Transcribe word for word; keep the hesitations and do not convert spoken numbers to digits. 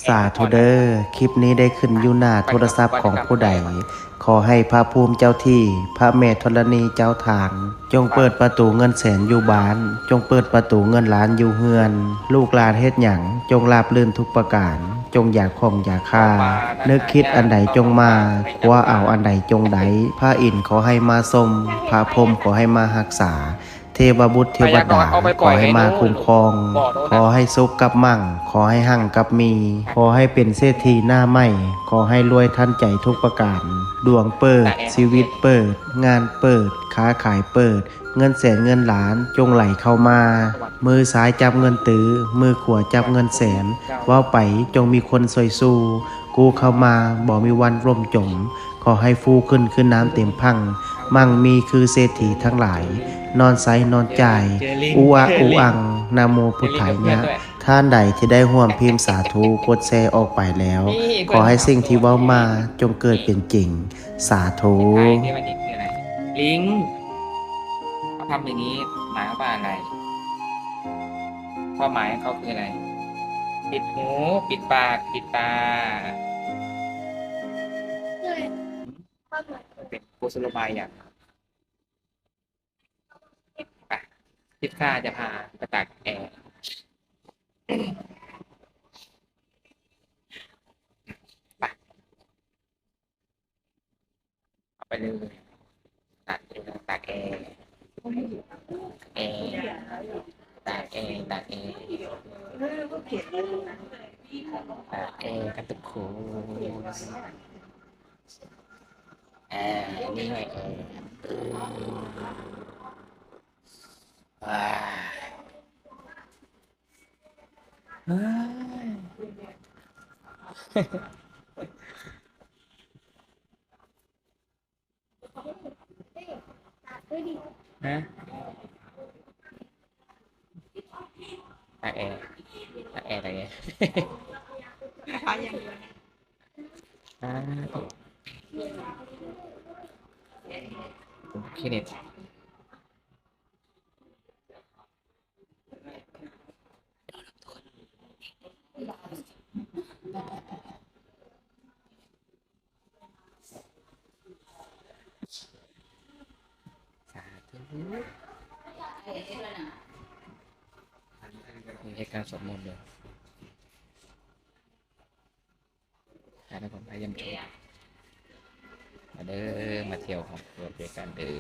สาธุเด้อ คลิปนี้ได้ขึ้นอยู่หน้าโทรศัพท์ของผู้ใด ขอให้พระภูมิเจ้าที่ พระแม่ธรณีเจ้าทาง จงเปิดประตูเงินแสนอยู่บ้าน จงเปิดประตูเงินล้านอยู่เฮือน ลูกหลานเฮ็ดหยัง จงราบรื่นทุกประการ จงอย่าข้องอย่าคา นึกคิดอันใดจงมา คว้าเอาอันใดจงได้ พระอินทร์ขอให้มาทรง พระพรหมขอให้มารักษา เทวบุตรเทวดา ขอให้มาคุ้มครอง ขอให้สุขกับมั่ง ขอให้หั่งกับมี ขอให้เป็นเศรษฐีหน้าใหม่ ขอให้รวยทันใจทุกประการ ดวงเปิด ชีวิตเปิด งานเปิด ค้าขายเปิด เงินแสนเงินล้านจงไหลเข้ามา มือซ้ายจับเงินตื้อ มือขวาจับเงินแสน เว้าไปจงมีคนซอยสู้ กู้เข้ามาบ่มีวันล่มจม ขอให้ฟูขึ้นคือน้ำเต็มพัง มั่งมีคือเศรษฐีทั้งหลาย นอนใสนอนจ่าย อุอะอุอัง นะโมพุทธายะ ท่านใดที่ได้ร่วมพิมพ์สาธุ กดแชร์ออกไปแล้ว ขอให้สิ่งที่เว้ามาจงเกิดเป็นจริง สาธุ ลิงก์เขาทำอย่างนี้หมายความว่าอะไร ความหมายของเขาคืออะไร ปิดหู ปิดปาก ปิดตา เป็นกุศโลบายอย่างไป คิดค่าจะพาไปตากแอร์ ไป เอาไปเลย ตากแอร์ ตากแอร์ แอร์ ตากแอร์ ตากแอร์ ตากแอร์กันทุกคน อ่า นี่ไง เออ อ่า เฮ้ย ฮะ ตากแอร์ ตากแอร์ ตากแอร์ นะคะอย่างเดียว อ่า โอเคเน็ต สาธุ มีเหตุการณ์สวดมนต์เลย สาธุผมพยายามชม มาเด้อ มาเที่ยวของตัวเดียวกันเด้อ